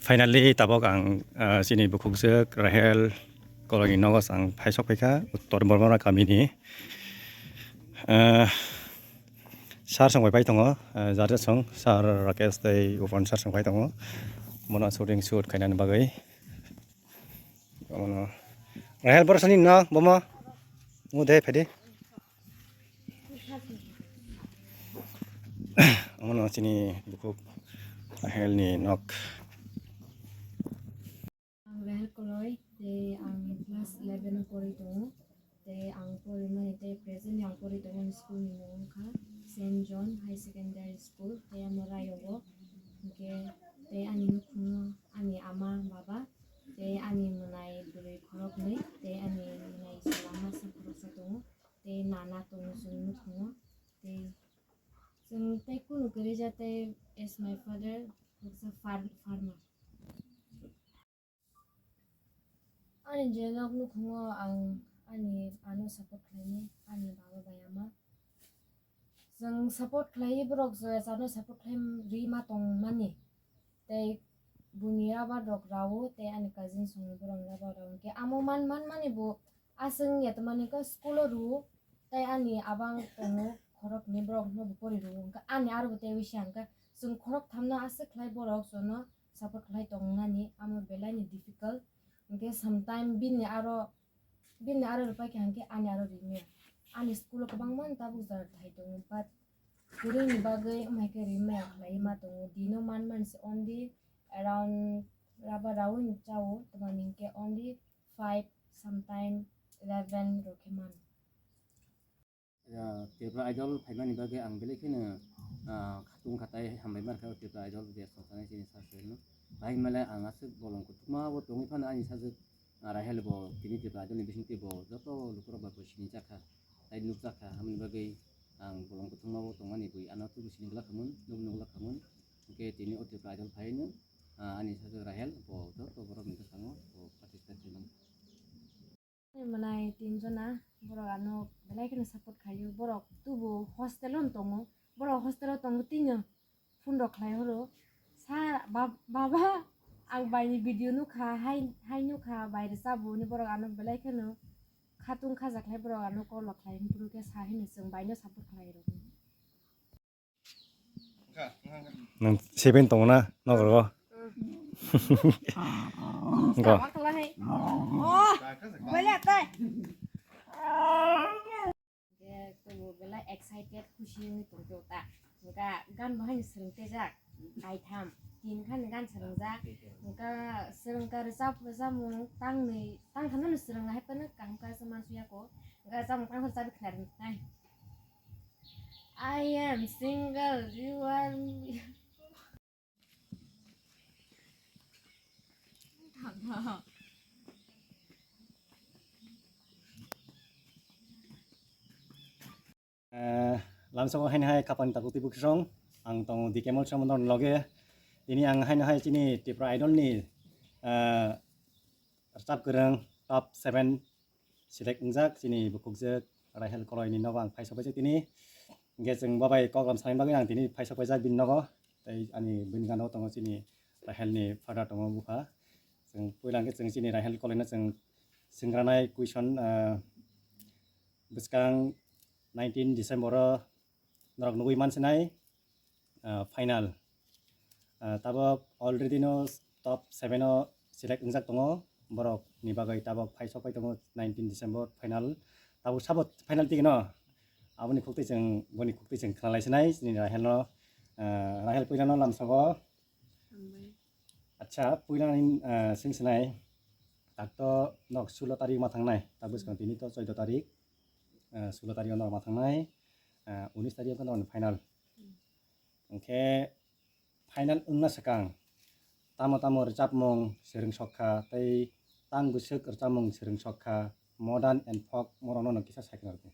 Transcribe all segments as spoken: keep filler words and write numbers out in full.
Finally, tabok ang, ah, chini bukhukjwk Rahel Koloi ni nogo ang phai sok phaikha, Uttor Bormora kamini. Ah, sir song bai pai tongo, ah, jar jar song, sir Rakesh tei Upan sir song pai tongo. Bono shooting shoot khainani bagwi. Bono Rahel, boro sani no, bomo. Mu de, phai de. Omono chini bukhuk Rahel ni nok. Ang Rahel Koloi, tei ang class eleven o pori tongo. Tei ang porimani tei present ni ang pori tongo ni school ni mung wngkha Saint John High Secondary School, tei amo Rayogo. Hwnkhe tei ani nukhungo ani ama, baba, tei ani mwnai bwrwi khoroknwi, tei ani mwnai chwla masa khoroksa tongo, tei nana tongo chwng nukhungo, tei chwng tei kunu kwrwi ja tei as my father khoroksa far-, farmer. Ani je nok nukhungo ang ani ano support khlainai, ani baba bai ama. Chwng support khlaiwi borok je chano support khlai rwi ma tongmani. Tei buini rubber rok rao, tei ani cousin songni borok rubber rao. Hwnkhe amo man, man mani bo aswk ya tongmani khe school o rwo, tei ani abang tongo khoroknwi borok no bo pori rwo. Hwnkhe ani aro bo teiwi se hwnkhe chwng khorok thamno aswk khlai borok jono support khlai tongnani, amo belai ni difficult. Hwnkhe sometime bini aro, bini aro rwpai khe hwnkhe ani aro rimya. Ani school o kwbangma tabuk jora thai tongo, but kwrwini bagwi wngmai khe rimaya khlaiwi ma tongo. Dino man man se only around rubber rao ni chao, tamani hwnkhe only five, sometime eleven rok khe mano. Ah, Tripura Idol phaimani bagwi ang belai kheno, ah, khatung khatai hambai mankha o Tripura Idol guest rok thani chini sir sir no. Bahai male ang aswk bolong kuthukma bo tongwi phano ani sajwk, ah, Rahel bo tini Tripura Idol ni bisingtwi bo joto lukurok bai bo sinijakha, tei nukjakha. Aboni bagwi ang bolong kuthukma bo tongmani bui ano tubu sini glak khamun, nuk nuk glak khamun. Hwnkhe tini o Tripura Idol phaino, ah, ani sajwk Rahel bo joto borok ni bwskango bo participate khaimani. Ani mwnai tin jona, borok ano belai kheno support khaio. Borok tubu hostel o tongo. Borok hostel o tongo tini phone rok khlai horo. Sa ba-, baba, ang bai ni video nukha, hai, hai nukha, bai rwchabo hwnwi borok ano belai kheno khatung khaja khlai borok ano call rok khlai, hwnphuru khe sa hino chwng bai no support khlai rw. Nwng seven tongo na nogo? Go. Belai excited, khusi wngwi tongkhe ta. Hwnkha gan bo haino swrwng tejak, kaitham, tin khan gan swrwngjak. Hwnkha swrwngkha rwchap, rwchapmung tangnwi, tangtham no swrwng hai phano kaham khe se mansuya ko. Hwnkha rwchapmung tangtham chabi khna rwnai. I am single, you are me. Eh, lamsao haino hai kapani takhuk twi bwkhrong, ang tongo D K Mall Samondor ni loge. Tini ang haino hai chini Tripura Idol ni, eh, rwchap kwrwng top seven select wngjak chini bukhukjwk Rahel Koloi ni nogo ang phai sokpaijak tini. Hwnkhe chwng bo bai koklam sanani bagwi ang tini phai sokpaijak bini nogo. Tei ani bini gana o tongo chini Rahel ni father tongo bupha. Chwng puila hwnkhe chwng chini Rahel Koloi no chwng swngranai question, ah, bwskang nineteen December o norok nugwi mansinai, ah, final. Ah, tabok already no top seven o select wngjak tongo. Borok ni bagwi tabok phai sok phai tongo nineteen December final. Tabok sabo final tigi no. Aboni khuktwi chwng, boni khuktwi chwng khnalaisinai chini Rahel no. Ah, Rahel puila no lamsogo. Hambai. Acha, puila ni, ah, swngsinai. Takto nok sulo tarik ma thangnai. Tabuk swkang tini to choido tarik. Ah, sulo tarik o norok ma thangnai. Ah, unis tarik o norok ni final. Hmm. Hwnkhe final wngna swkang tamo tamo rwchapmung swrwng sok kha tei tang bwswk rwchapmung swrwng sok kha, modern and folk, borokno no kisa sai khna rwdi.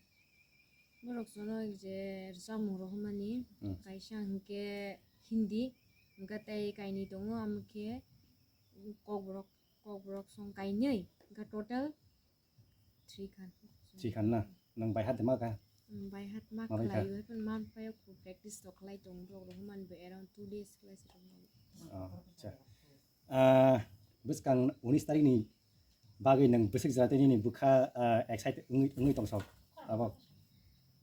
Borok jono je rwchapmung rohormani, hmm, kaisa hwnkhe Hindi, hwnkhe tei kainwi tongo, amo khe Kokborok, Kokborok song kainwi, hwnkhe total three khan. Three khan na? Nwng by heart ma kha? Nwng by heart ma khlai, hai phano man paio khu practice to khlai tong rok, rok man bo around two days khlai se tong rok. Oh, acha. Ah, bwskang unis tarikni bagwi nwng bwswk jora tei nini bwkha, ah, excited wngwi, wngwi tong sok abo?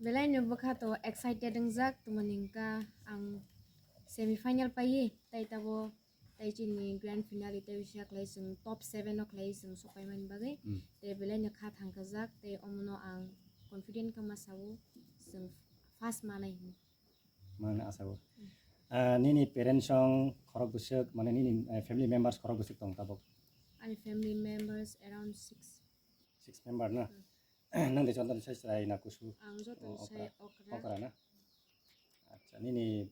Belai no bwkha to excited wngjak, tongmani hwnkha ang semi final paiwi, tei tabo tei chini grand finale tei bisa khlai chwng top seven o khlai chwng sok paimani bagwi. Hmm. Tei belai no kha thangkajak, tei omono ang confident khe ma sao chwng first manai hinwi. Mane asao. Hmm. Ah, nini parents rok khorok bwswk, mane nini, eh, family members khorok bwswk tong tabuk? Ani family members around six. Six member na? Hmm. Nang de jontoni sai chwrai na kusu? Ang joto ni O-, sai okra. Okra. Okra na? Acha, nini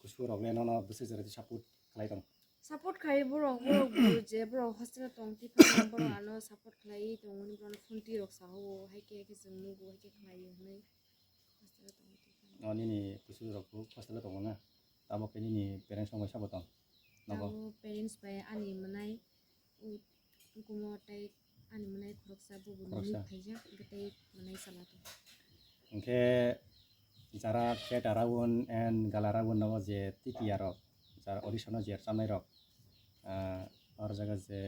kusu rok le nono bwswk jora support khlai tong? Support khlai borok, borok bo je borok hostel o tong twi phano borok ano support khlai tongmani, borok phone twi rok sao, hai khe, hai khe chwng nugo, hai khe khlai o hinwi hostel o tong twi phano. O nini kusu rok bo hostel o tongo na? Tamo khe nini parents rok bai sabo tong? Nogo? Abo parents bai ani mwnai, u-, ukumo tei ani mwnai khoroksa, bo bo nini Khoroksa. Phaijak, hwnkhe tei mwnai chwla tong. Hwnkhe jara Peta Round and Gala Round nogo je tiki yarok, jara audition o je chamnai rok, ah, or jaga je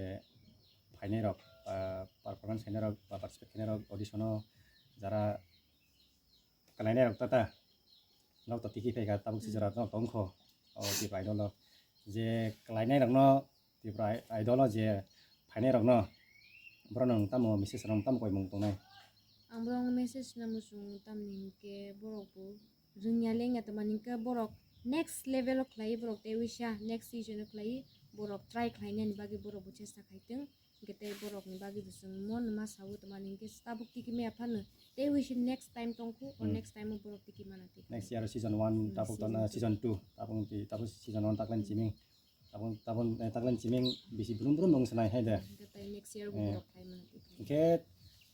phainai rok, ah, performance khainai rok, ba participate khainai rok, audition o jara Kalainai rok tata. Nok to tiki phaikha, tabuk si jora nok tongkho. O Tipra Idol o. Je kalainai rokno, Tipra Idol o je phainai rokno, borok nang tamo message rok tamo koimung tongnai? Ang borok message na muchung tamni hinkhe borok bo rwngya lengya tongmani hinkhe borok next level o khlai borok tei wisa next season o khlai borok try khlainani bagwi borok bo chesta khaitwng. Hwnkhe tei borokni bagwi bo chwng mo numa sao tongmani hinkhe tabuk tiki maya phano tei wisi next time tongkhu o Hmm. Next time o borok tiki mana twi. Next year season one Hmm, tabuk season tongna two. Season two tabuk twi tabuk season one taklai Hmm. Chiming tabuk tabuk eh, taklai chiming bisi brum brum nung sanai hai de. Hwnkhe tei next year bo Eh. Borok khai mana twi. Hwnkhe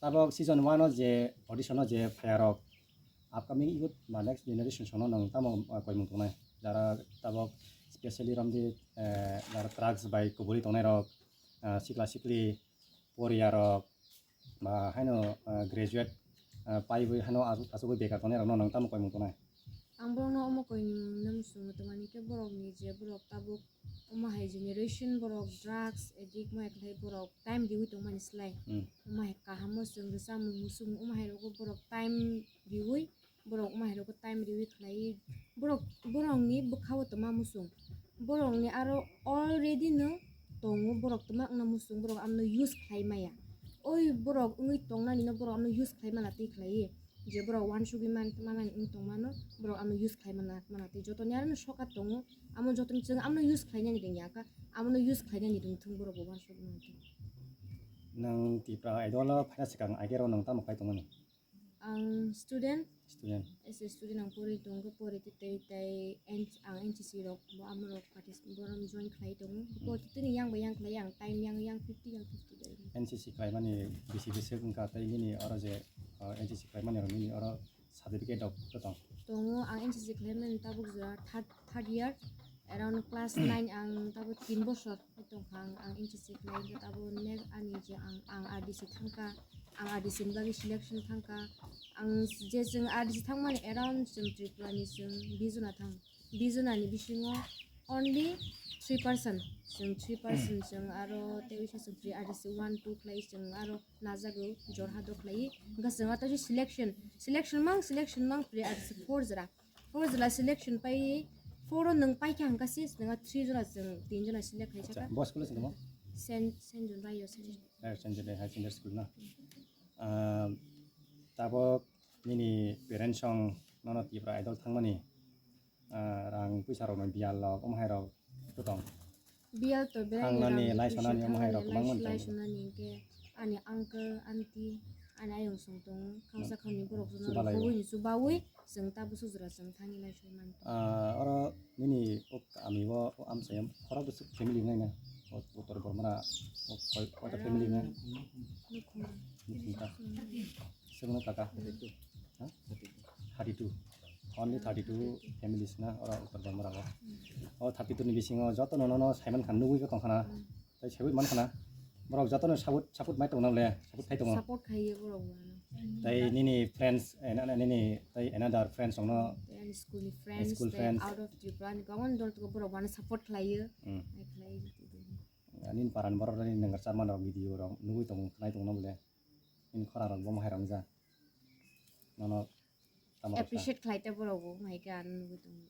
tabuk season one o je audition o je phayarok upcoming youth ba next generation sono nang tamo ah, koimung tongnai jara tabuk specially romdi eh, jara drugs bai kuburi tongnai rok ah, sikla sikli, poriya rok, ba haino, ah, graduate, ah, paiwi haino asuk, asugwi bekar tongnai rokno nang tamo koimung tongnai? Ang borokno omo koimung nang swngwi tongmani khe borokni je borok tabuk omo hai generation borok drugs addict omo hai khlai borok time riwi tongmani slai Hmm. Omo hai kaham o chwng rwchapmung muchung omo hai rogo borok time riwi borok wngma hai rokbo time riwi khlaiwi borok borokni bwkha-o twma muchung borokni aro already no tongo borok twma wngna muchung borok amno use khlai maya oi borok wngwi tongnani no borok amno use khlai mana twi khlaiwi je borok uansugwi man mani wng tongmano borok amno use khlai mana mana twi jotoni aro no sokat tongo amo jotoni chwng amno use khlainani rwngya kha amono use khlainani rwngthung borok bo uansugwi mantwi. Nang Tipra Idol o phaina swkang agero nang tamo khai tongmani? Ang student. Student. As a student ang pori tongo, pori tei tei tei ang N C C rok bo amorok participate borok join khlai tongo. Hmm. Pori tini yang bai yang khlai ang time yang yang fifty yang fifty bai. N C C khlaimani bisi bisi wngkha tei nini oro je, uh, N C C khlaimani rok nini oro certificate rok tong? Tongo, ang N C C khlaimani tabuk jora third third year, around class nine ang tabuk tin bosor tongkha ang, ang N C C khlai khe tabuk next ani je ang, ang R D C thangkha, ang R D C ni bagwi selection thangkha, ang je chwng R D C thangmani around chwng Tripura ni chwng bijona thang, bijona ni bisingo only three percent, chwng three percent chwng aro tei wngkha chwng pre R D C one two khlai chwng aro najago jorha do khlai, hwnkhe chwng aro selection, selection mang, selection mang pre R D C four jora. Four jora selection pai, four o nwng paikha hwnkha se, nwng three jora chwng tin jora select khaisa Acha, kha. Bo school se tamo? Saint, Saint John Rai Secondary. Eh, Saint John Rai Higher Secondary School na. Ah, tabuk nini parents song nono Tipra Idol thangmani, ah, rang puisa rok no biyal rok, omo hai rok to tong? Biyal to belai ni thangnani, rang lai puisa sanani, omo hai rok thangnani, kwbangma lai, lai tong. Sanani hinkhe ani uncle, aunty, ani ayung song tongo. Khangsa khangni borok jono chubalai rok bo. Chubawi ni chubawi, chwng ta bwswk jora chwng thani lai soi mani. Ah, oro nini o kami o, o amchai o khorok bwswk family wngnai na? O Uttor Bormora o koi, koita family wngnai? Nukhung. Nukhung ta. Hmm. Sebeno kaka? Hmm. Ha? Thirty-two. Only thirty-two families na oro Uttor Bormora o. Hmm. O thirty-two ni bisingo joto no, no, no, saiman kha nugwi tong khana. Hmm. Tai saiwi man khana. Borok joto no support, support mai tong nang le, support khai tongo. Support khai ye borok bo ano. Tai nini friends, eh, na, na, nini tai another friends ongno. Tei ani school ni friends, school tei friends. Out of Tripura ni kwbangma dol tongkha, borok bo ano support khlaiyo. Hmm. Ai khlai. Ani paran borok ni nangkar charman rok video rok nugui tongo, khnai tongo bole. Nini khorang rok bo mahai rok ja. Nono tamo rok sa. Appreciate khlai ta borok bo, mahai khe ano nugui tongo.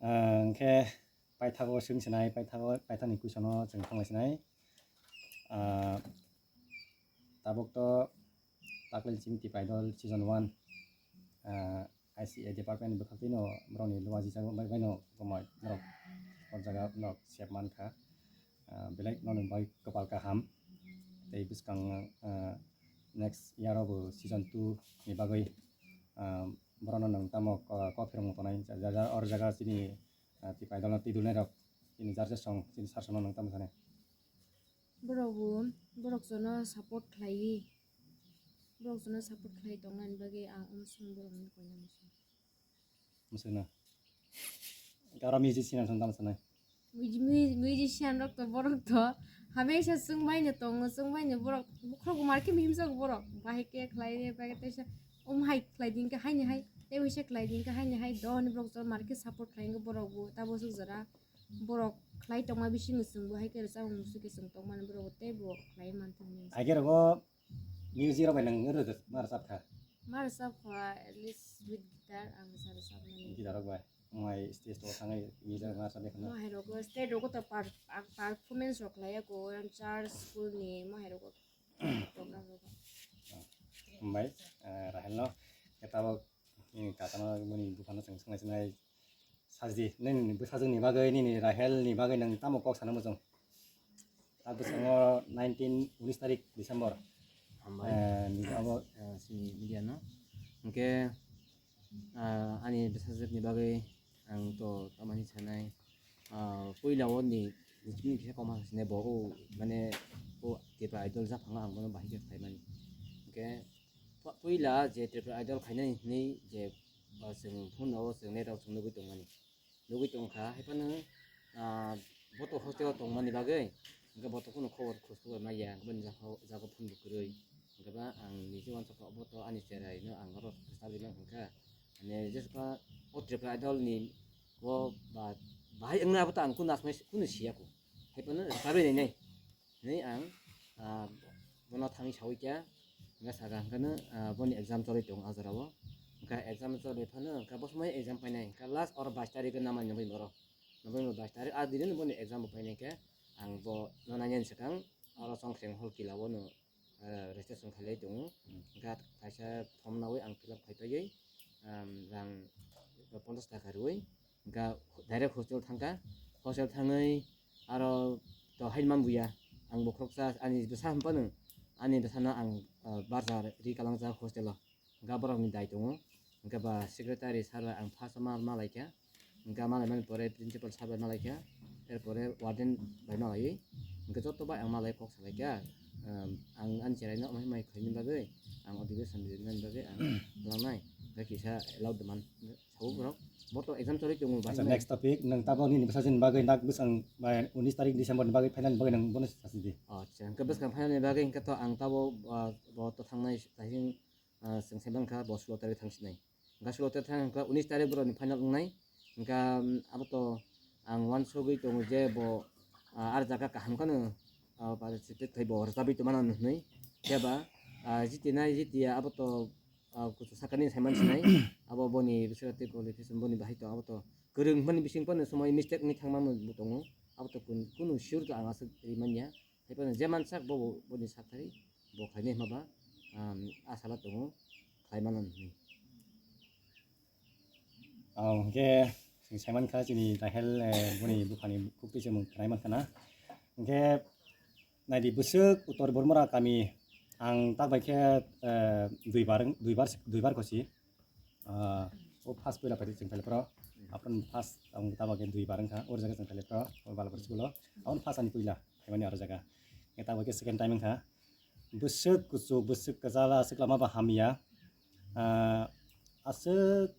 Ah, hwnkhe paithago swng sinai, paithago, paithakni question o chwng thanglai sinai. Ah, tabuk to taklai chini Tipaidol season one, ah, I C A department ni bwkhak twi no borokni luajijak bai, bai no tongmai borok o jaga norok sep mankha. Ah, belai nono bai kwpal kaham. Tei bwskang, ah, next year o bo season two ni bagwi, ah, borokno nwng tamo ko-, kok phirogno tongnai, ja-, ja-, ja-, or jaga chini, ah, Tipaidolno twi dulnai rok chini jar jesong chini sar sono nwng tamo sanai. Borok bo, borok jono support khlaiwi, borok jono support khlai tongnani bagwi ang umsong borokno koina muchung. Mwswkno. Oro musician ang thang tamo sanai. Mu-, mu-, musician rok to borok to hamesa chwngbaino tongo, chwngbaino borok bokhorok bo mar khe mihimjago borok. Bahai khe khlai re, bahai khe teisa um hai khlai din khe haini hai, tei waisa khlai din khe haini hai, dohoni borok jora mar khe support khlai wngkhe borok bo ta bwswk jora borok khlai tongma bisingo chwngbo hai khe rwchapmung muchung khe chwng tongmani borok bo tei bo khlai manthogo. Hai khe rogo Music rok bai nang rwchap ma rwchap kha? Ma rwchap kha, at least with guitar ang rwchap rwchap mani. Guitar rok bai. Mai stage to thangwi music ma rwchap kha na? Mo hai rogo stage rogo to per-, ang performance rok khlai ya ko, church, school ni mo hai rogo program rogo. Hambai, eh, Rahel no. Khe tabok Nini kakano boni buphano chwng swngnaisingwi sajdi, nini bwsajwkni bagwi, nini Rahel ni bagwi nwng tamo kok sana muchung? Tak bwskango nineteen, unis tarik December. Hambai. Eh, ni abo, eh, chini media no. Hwnkhe, ah, ani bwsajwkni bagwi ang to tamani sanai. Ah, puila o ni, ni chini kisa koma sine bo o, mane o Tripura Idol japhanga ang bono bahai khe khlaimani. Hwnkhe, Pu-, puila je Tripura Idol khainani hinwi je, ah, chwng phone o chwng net rok chwng nugwi tongmani. Nugwi tongkha, hai phano, ah, bo to hostel o tongmani bagwi, hwnkhe bo to kheno khobor khoj khobor maya, boni jaga, jaga phone bo kwrwi. Hwnkhe ba ang niji uansukha, bo to ani cherai no ang oro kwchak rimani hwnkha. Ani jesuka o Tripura Idol ni o ba, bahai wngna abo to ang kunu asmai kunu siya ko. Hai phano rwchapwi nainai. Hinwi ang, ah, bono thangwi sawi kha, hwnkhe saka hwnkhe no, ah, boni exam choli tongo ah jorao. Hwnkhe exam choli phano hwnkhe bo somoi exam painai, hwnkhe last oro bais tarikh o namani nungwi borok. November bais tarikh, ah, dino boni exam bo painai khe, ang bo no nainani swkang oro Chongkreng hall kila o no, ah, registration khailai tongo. Hmm. Hwnkhe kaisa form nawi ang fill up khai paiwi, um, rang ponchash taka rwwi. Hwnkha direct hostel thangkha, hostel thangwi aro to haini manbuya, ang bo khoroksa ani bwsa hwnphano, ani bwsano ang, ah, barsa ri kalangjak hostel o, hwnkha borokni dai tongo, hwnkha ba secretary sir bai ang first o ma, malaikha, hwnkha malaimani pore principal sir bai malaikha, er pore warden bai malaiwi, hwnkha joto bai ang malai kok salaikha, um, ang ani cheraino amai mai khaini bagwi, ang odhibeson rinani bagwi ang langnai, hwnkha kisa allow demand. Sabo borok, bo to exam choli tongo, bahai. Acha, next topic, nwng tabok nini bwsajwkni bagwi nak bwsang bai unis tarik December ni bagwi final ni bagwi nwng bono sasi di. Acha, hwnkhe bwskang final ni bagwi hwnkhe to ang tabo, ah, bo to thangnai tahing, ah, chwng sai mankha bo sulo tarik thang sinai. Hwnkhe sulo tarik thang hwnkhe unis tarik borok ni final wngnai. Hwnkhe, um, abo to ang uansugwi tongo je bo, ah, ar jaga kaham kheno, ah, participate khai bo rwchapwi tongmano hinwi. Khe ba, ah, jitinai jitiya abo to ah, kuchuk sakani saiman sinai, abo boni bisingo tei qualification boni bahai tong, abo to kwrwng hwnmani bising phano somoi mistake wngwi thangma bo tongo, abo to kun-, kunu sure to ang aswk rimanya, hai phano je mansak bo, bo, boni saktharwi bo khlainai hwnba, um, asala tongo, khlai mano hinwi. Ah, hwnkhe chwng saimankha chini Rahel, eh, boni buphani kuk twi se mung khnai mankha na, hwnkhe Naidi bwswk Uttor Bormora kami ang tak bai khe, eh, duibar, duibar, duibar kosi. Ah, o first puila paidi chwng phailaphro. Aphro first ang tak bai khe duibar wngkha. O jaga chwng phailaphro. O Balapur school o. Aboni first ani puila phaimani aro jaga. Khe tak bai khe second time wngkha. Bwswk kuchuk, bwswk kwchal, aswk lama ba hamya. Ah, aswk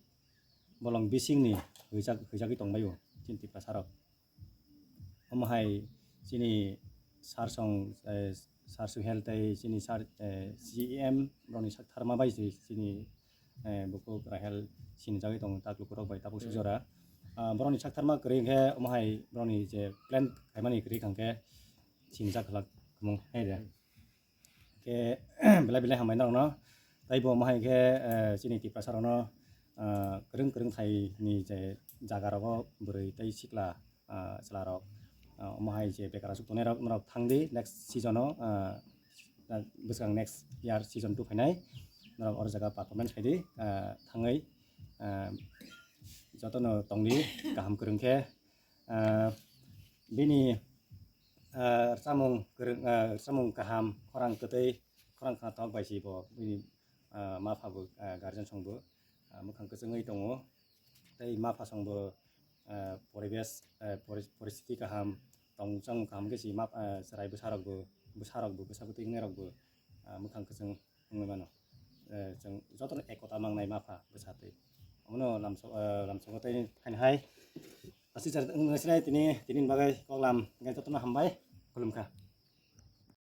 bolong bisingni hwijak, hwijagwi tongbaio chini Tiprasarok. Omo hai chini sir song, eh, Sir Suhel tei chini Sir, eh, C E M borokni saktharma bai se chini, eh, bukhuk Rahel sinijagwi tongo tak lukurok bai tabuk sujora. Ah, borokni saktharma kwrwi khe omo hai borokni je plan khaimani kwrwi kha khe sinijak khlak mung hai de. Khe belai belai hambai norokno. Tei bo omo hai khe, eh, chini Tiprasa rokno, eh, kwrwng kwrwng thaini je jaga rogo bwrwi tei sikla, eh, chwla rok, eh, omo hai je bekar aswk tongnai rok norok thang di next season o, eh, bwskang next year season two phainai norok oro jaga performance khai di, eh, thangwi, eh, jotono tong di kaham kwrwng khe. Ah, bini, ah, rwchapmung kwrwng, ah, rwchapmung kaham, khorang kwtwi, khorang khnathok bai si bo bini, ah, ma pha bo, ah, guardian song bo, ah, mwkhang kwchwngwi tongo. Tei ma pha song bo, ah, poribesh, ah, pori-, poristiti kaham, tongmung chamung kaham khe si ma, ah, chwrai bwsa rok bo, bwsa rok bo, bwsa bwtwi wngnai rok bo, ah, mwkhang kwchwng wngwi mano. Eh, chwng jotono ekota mangnai ma pha bwsa twi. Omono lamso-, eh, lamsogo tei phaini hai. Aswk chari wngwi sinai tini, tini bagwi koklam hwnkhe jotono hambai, khulumkha.